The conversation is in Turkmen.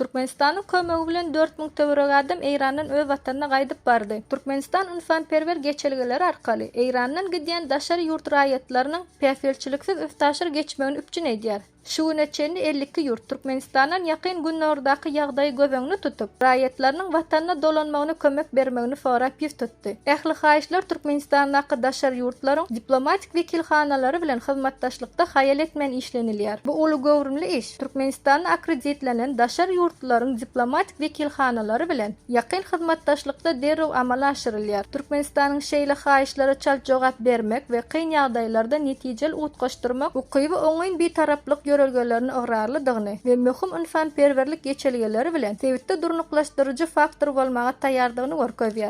Türkmenistanyň kömegi bilen 4000 töweregi adam Eýrandan öz watanyna gaýdyp bardy. Türkmenistan ynsanperwer geçelgeleri arkaly Eýrandan gidýän daşary ýurt raýatlarynyň päsgelçiliksiz üstaşyr geçmegini üpjün edýär. Şu güne çenli 52 ýurt Türkmenistandan Ýakyn Gündogardaky ýagdaýy göz öňünde tutup, raýatlarynyň watanyna dolanmagyna kömek bermegini sorap ýüz tutdy. Ähli haýyşlar Türkmenistandaky daşary ýurtlaryň diplomatik wekilhanalary bilen hyzmatdaşlykda haýal etmän işlenilýär. Bu uly göwrümli iş Türkmenistanda akkreditlenen daşary ýurtlaryň diplomatik wekilhanalary bilen ýakyn hyzmatdaşlykda derrew amala aşyrylýar. Türkmenistanyň şeýle haýyşlara çalt jogap bermek we kyn ýagdaýlarda netijeli utgaşdyrmak ukyby oňyn bitaraplyk ýörelgelerine ygrarlydygyny we möhüm ynsanperwerlik geçelgeleri bilen sebitde durnuklaşdyryjy faktor bolmaga taýýardygyny görkezýär.